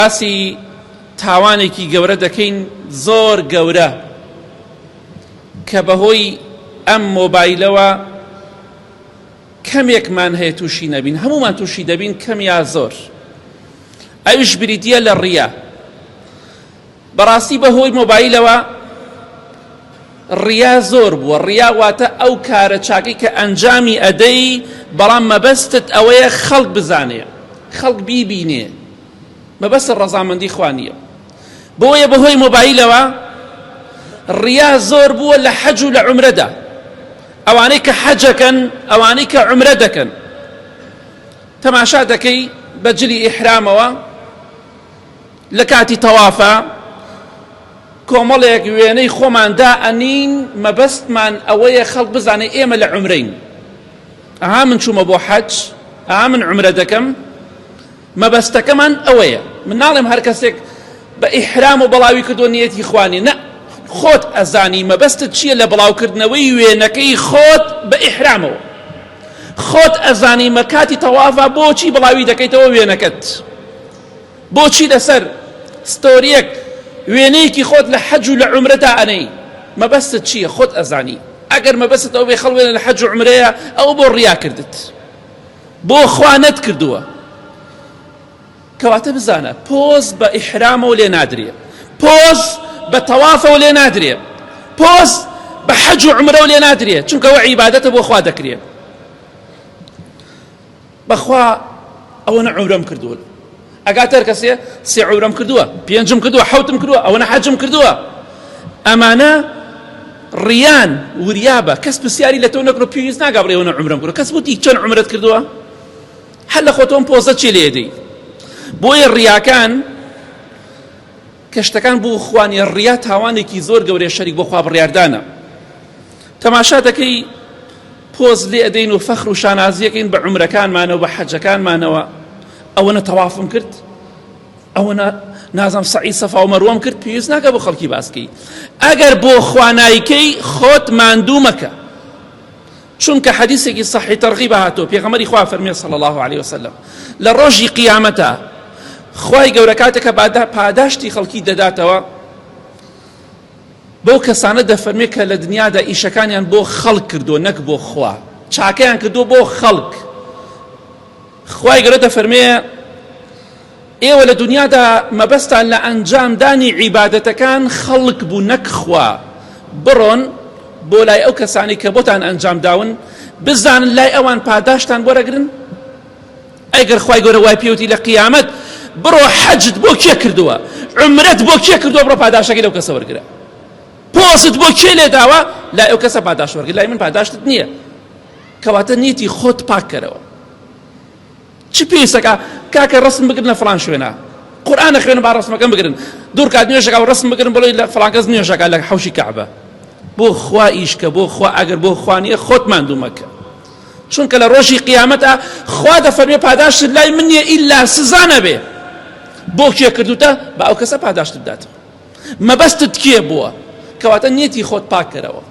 باسی تاوانێکی گەورە دەکەین زۆر گەورە کە بەهۆی ئەم مۆبایلەوە کەمێکمان هەیە تووشی نەبین، هەموومان تووشی دەبین کەم یا زۆر، ئەویش بریتییە لە ڕیا. بەڕاستی بەهۆی مۆبایلەوە ڕیا زۆر بووە. ڕیا واتە ئەو کارە چاکەی کە ئەنجامی ئەدەی بەڵام مەبەستت ئەوەیە خەڵک بزانێ، خەڵک بیبینێ، مەبەستت ڕەزامەندی خوا نییە. بۆیە بەهۆی مۆبایلەوە ڕیا زۆر بووە لە حەج و لە عومرەدا. ئەوانەی کە حەجەکەن، ئەوانەی کە عومرە دەکەن، تەماشا دەکەی بە جلی ئیحرامەوە لە کاتی تەوافە کۆمەڵێک وێنەی خۆمان دائەنین، مەبەستمان ئەوەیە خەڵک بزانێ ئێمە لە عومرەین، ئەها من چوومە بۆ حەج، ئەها من عومرە دەکەم. مەبەستەکەمان ئەوەیە. من ناڵێم هەر کەسێک بە ئیحرام و بەڵاوی کردووە نیەتی خوا نیە، نا، خۆت ئەزانی مەبەستت چییە لە بڵاوکردنەوەی وێنەکەی خۆت بە ئیحرامەوە، خۆت ئەزانی مەکاتی تەوافا بۆچی بڵاوی دەکەیتەوە وێنەکەت، بۆچی لەسەر ستۆریەک وێنەیەکی خۆت لە حەج و لە عومرەدا ئەنێی، مەبەستت چییە خۆت ئەزانی. ئەگەر مەبەستت ئەو بێ خەڵ وێنە لە حەج و عومرەیە، ئەوە بۆ ڕیا کردت، بۆ خوا نەتکردووە. کەواتە بزانە پۆز بە ئیحرامەوە لێ نادرێ، پۆز بە تەوافەوە لێ نادرێ، پۆز بە حەج و عومرەوە لێ نادرێ، چونکە ئەوە عیبادەتە بۆ خوا دەکرێ. بەخوا ئەوەنە عومرەم کردووە، ئەگاتە هەر کەسێ سێ عومرەم کردووە، پێنجم کردووە، حەوتم کردووە، ئەوەنە حەجم کردووە. ئەمانە ڕیان. وریابە کەس پرسیاری لە تۆ نەکرد، پێویست ناکا بڵێ ئەوەنە عومرەم کردووە. کەس وتی چەند عومرەت کردووە؟ هەر لە خۆتۆم پۆزە چێ لێ دەی. بۆیە ڕیاکان کە شتەکان بۆ خوانیە، ڕیا تاوانێکی زۆر گەورەیە، شەریک بۆ خوا بڕیاردانە. تەماشا دەکەی پۆز لێ ئەدەین و فەخر و شانازیەکەین بە عومرەکانمانەوە بە حەجەکانمانەوە، ئەوەنە تەوافم کرد، ئەوەنە نازم سەعی سەفا و مەروەم کرد. پێویست ناکە بۆ خەڵکی باسکەی. ئەگەر بۆ خوا نایکەی خۆت ماندوو مەکە، چونکە حەدیثێکی صحیح تەرغیب هاتووە، پێغەمبەری خوا فەرمیێ صلی الله علیه وسلم لە ڕۆژی قیامەتا خوای گەورە کاتێکە پاداشتی خەڵکی دەداتەوە بەو کەسانە دەفەرمێ کە لە دنیادا ئیشەکانیان بۆ خەڵک کردووە نەک بۆ خوا، چاکەیان کردووە بۆ خەڵک. خوای گەورە دەفەرمێ ئێوە لە دنیادا مەبەستان لە ئەنجامدانی عیبادەتەکان خەڵک بوو نەک خوا، بڕۆن بۆ لای ئەو کەسانی کە بۆتان ئەنجام داون بزانن لای ئەوان پاداشتان وەرەگرن. ئەگەر خوای گەورە وای پێوتی لە قیامەت بڕۆ حەجت بۆ کێ کردووە، عومرەت بۆ کێ کردووە، بڕۆ پاداشەکەی لەو کەسە وەرگرە، پۆست بۆ کێ لێداوە لای ئەو کەسە پاداش وەرگرە، لای من پاداشتت نییە. کەواتە نیەتی خۆت پاک کەرەوە. چ پێویستەکە کاکە ڕسم بگرن لە فڵان شوێنە، قورئان ئەخوێنن با ڕسمەکەم بگرن، دوو ڕکات نوێژەکە و ڕسم بگرن بڵێ لە فڵان کەس نوێژەکە لە حەوشی کەعبە. بۆ خوا ئیشکە، بۆ خوا. ئەگەر بۆ خوا نییە خۆت ماندوو مەکە، چونکە لە ڕۆژی قیامەتا خوا دەفەرمێ پاداشتت لای من نییە ئیلا سزا نەبێ. بۆ کێ کردوتە با ئەو کەسە پاداشتت بداتەوە، مەبەستت کێ بووە. کەواتە نیەتی خۆت پاک کەرەوە.